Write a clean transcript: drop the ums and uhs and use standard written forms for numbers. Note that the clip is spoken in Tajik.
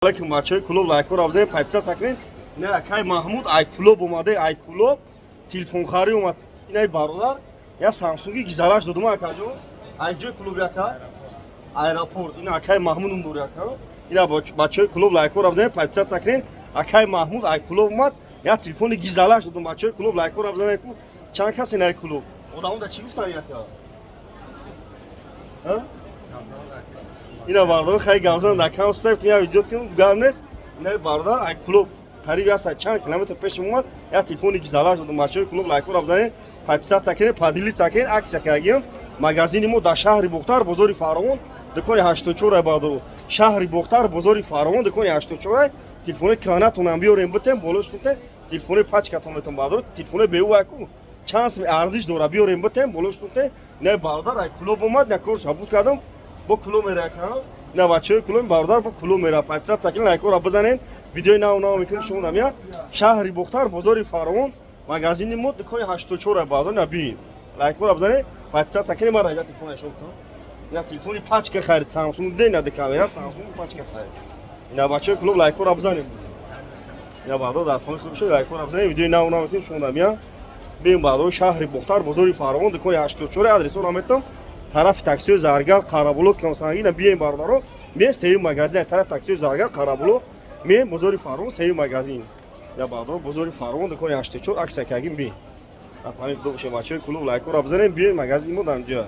Алейкум, бачаҳои клуб, лайкҳоро бизанед, подписаться кунед. Не, акай Маҳмуд ай Кулоб омаде, ай Кулоб телефонхарӣ омад. Инай бародар я Самсунги гизалаш додум, акаҷон. Ай ҷои клуб, яка аэропорт. Ина акай Маҳмуд умдор, яка. Ина бачаҳои клуб, лайкҳоро бизанед, подписаться кунед. Акай Маҳмуд ай Кулоб омад, я телефони гизалаш додум. Бачаҳои клуб, лайкҳоро бизанед. Ку чанд кас инай клуб одамон да чӣ гуфтан, яка? Ҳа? Ина бародар, хай гавзан дар кам степ, я видео кунем, гап нест. Ина бародар ай клуб қариб яса чанд километр пеш омад, я телефони гизалаш додум. Бачаҳои клуб, лайкҳоро бизанед, подписаться кунед, поделиться кунед. Акция кардагием. Магазини мо дар шаҳри Бохтар, бозори Фаровон, дукони 84, бародаро. Шаҳри Бохтар, бозори Фаровон, дукони 84. Телефони кӯҳнатонам биёрем, битем, боло шунте, телефони пачкатон метон, бародаро. Телефони беу чанд сми арзиш дора, биёрем, битем, боло шунте. Ина бародар ай клуб омад, на кор шабуд кардам, бо клуб меракам. На, бачаҳои клуб, бародар бо клуб мера. Подписаться кунед, лайкҳоро бизанед. Видеои нав нав мекунем шумо дамия. Шаҳри Бохтар, бозори Фаровон, магазини мо дукони 84, бародар. На, биин, лайкҳоро бизанед, подписаться кунед. Мара я телефон нишон кунам. Я телефони пачка харид, Самсунг де, на камера Самсунг пачка харид. Ина, бачаҳои клуб, лайкҳоро бизанед. Ина, бародар, дар хони клуб шуд, лайкҳоро бизанед. Видеои нав нав мекунем шумо дамия. Биин, бародар, шаҳри Бохтар, бозори Фаровон, дукони 84. Адресонро метам: тарафи таксиҳои Заргар, Қарабуло, Камсангина. Биёем, бародаро, меем сеюм магазин, тарафи таксиҳои Заргар, Қарабуло меем, бозори Фаровон, сеюм магазин. Я, бародаро, бозори Фаровон, дукони 84. Акция кагим, бием. Дар паноҳи Худо бошем. Бачаҳои клуб, лайкҳоро бизанем, биёем, магазин мо дар ҷоя.